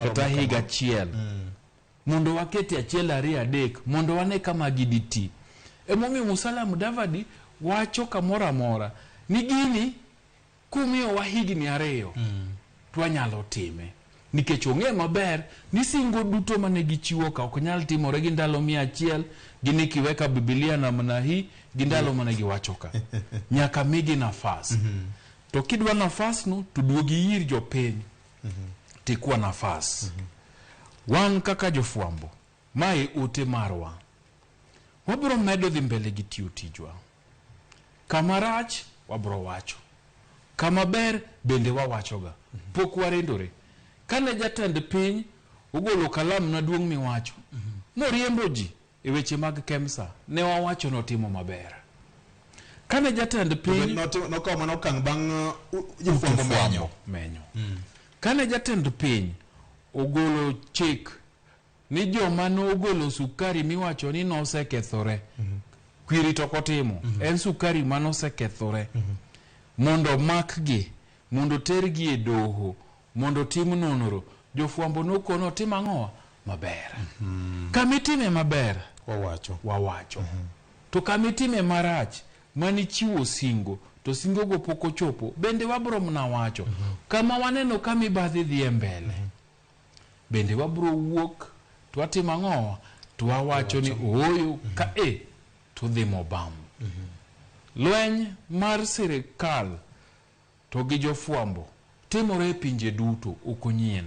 Kata higa achiel mondo wakete achiel ariyo adek mondo wane kama gidi ti. Emomiyo Musalia Mudavadi wacho kamoro amora ni gini kumiyowa higni ariyo to wanyalo time nikech ong'e maber ni singo duto mane gichiwo ka ok nyal timore gi ndalo 100 gi ni kiweka Biblia namna hii gi ndalo mane giwacho ka nyaka migi nafas. To kidwa nafas no to duogi ir jopiny tikwa nafas. Wan kaka jofwambo, mae ote marwa. Wabiro medo dhi mbele gi tiyo tijwa. Kama rach, wabiro wacho. Kama ber bende wawachoga. Pok warendore. Kane jatend piny ogolo kalam maduong' miwacho, moriembo ji e weche mag KEMSA, ne wawacho notimo maber. Kane jatend piny Nokawo mana okang' bang' jofwambo menyo. Menyo. Kane jatend piny ogolo chik ni joma nogolo sukari miwacho ni nosekethore, kwiri to ok otimo, en sukari manosekethore, mondo makgi, mondo tergi e doho, mondo tim nonro, jofwambo nokono otim ang'owa? Maber. Kamitime maber, wawacho. Wawacho. To kamitime marach, manichiwo singo, to singogo pok ochopo, bende wabro mna wacho. Kama waneno ka mibadhi dhi e mbele, bende wabro wuok, to watimo ang'owa? To wawacho ni ooyo ka e, to dhi mobam. Lweny mar sirikal to gi jofwambo timore e pinje duto, ok onyien.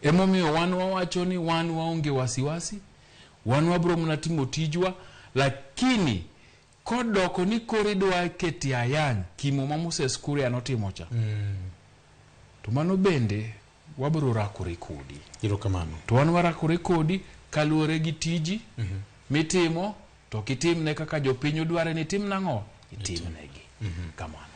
Emomiyo wan wawacho ni wan waonge wasiwasi, wan wabro mana timo tijwa, lakini kodoko ni koro idwa ketie ayany kimo ma Moses Kuria notimo cha, to mano bende wabro rakore kodi. Erokamano. To wan warakore kodi kaluwore gi tiji mitimo, to ok itimne kaka jopiny odware ni itim nang'o? Itimnegi. Kamano.